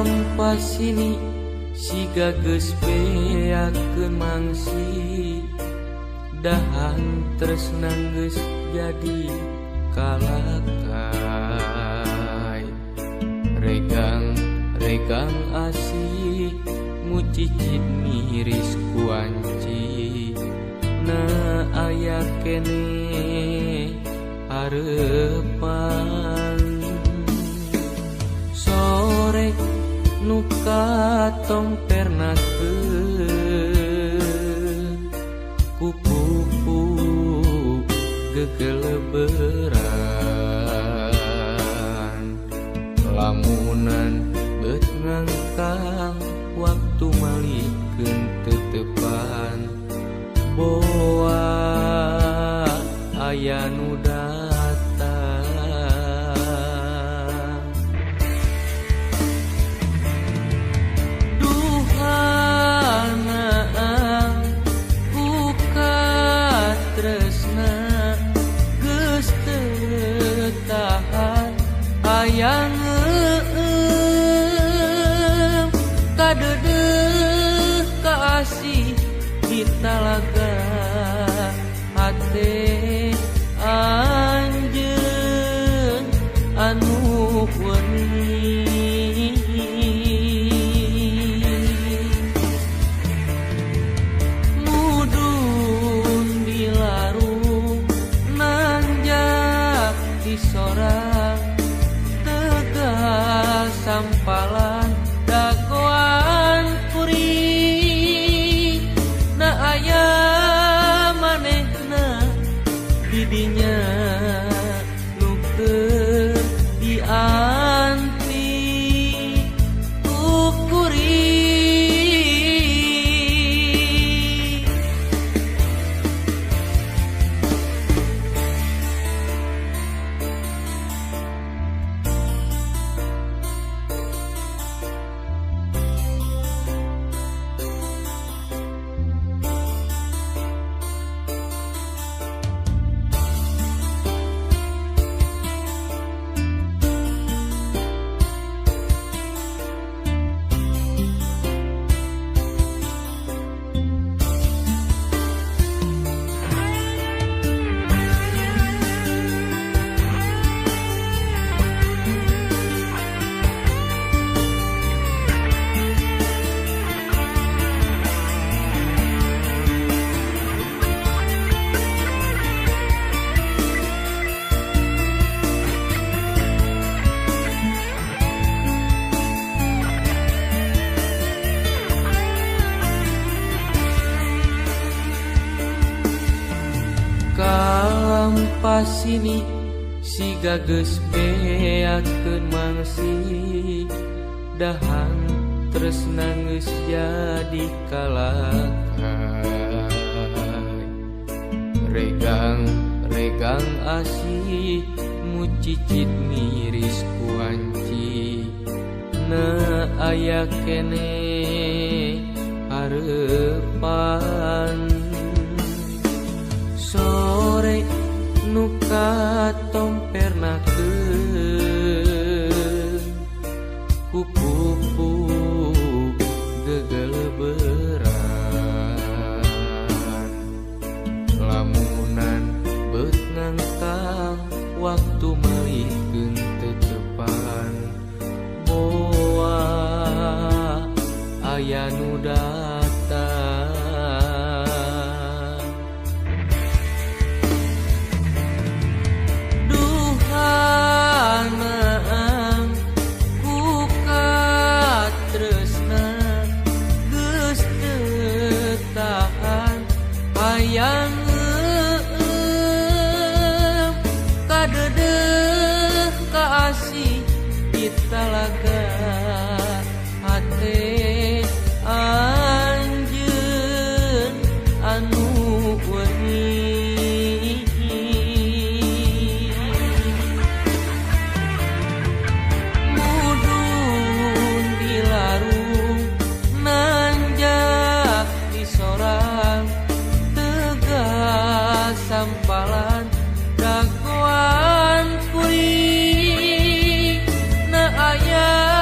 Kalampas sini siga geus beakeun mangsi, dahan tresna geus jadi kalakai. Regang regang asih mucicit miris kuanci, na aya kene harepan. Sore nu katong pernakeun ku pupu gegeleberan, lamunan beut ngangkang waktu malikeun tetepan, boa aya nu datang. Duhana ku katresna geus teu tahan, hayang eueum kadeudeuh kaasih ditalaga hate anjeun anu weuni. Mudun dilarung nanjak di sorang, tegas sampalan dagoan kuring, na aya manehna didinya nu keur dianti ku kuring. Kalampas sini siga geus beakeun mangsi, dahan tresna geus jadi kalakai. Regang regang asih mucicit miris kuanci, na aya kene harepan. Sore nu katon pernakeun ku pupu gegeleberan, lamunan beut ngangkang waktu malikeun tetepan, boa aya nu datang. Duhana ku katresna geus teu tahan, hayang eueum kadeudeuh kaasih ditalaga hate anjeun anu weuni. Mudun dilarung nanjak di sorang, tegas sampalan dagoan kuring, na aya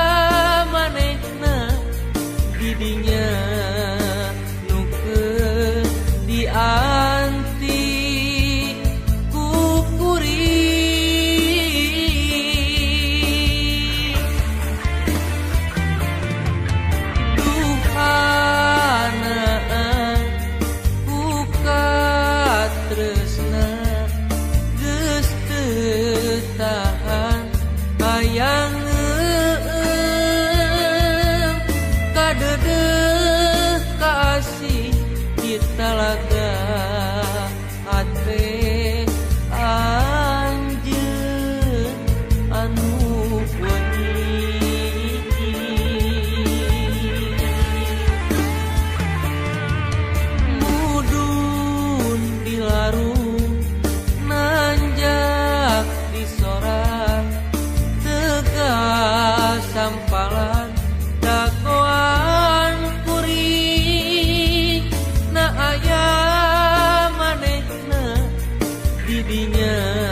Didinya.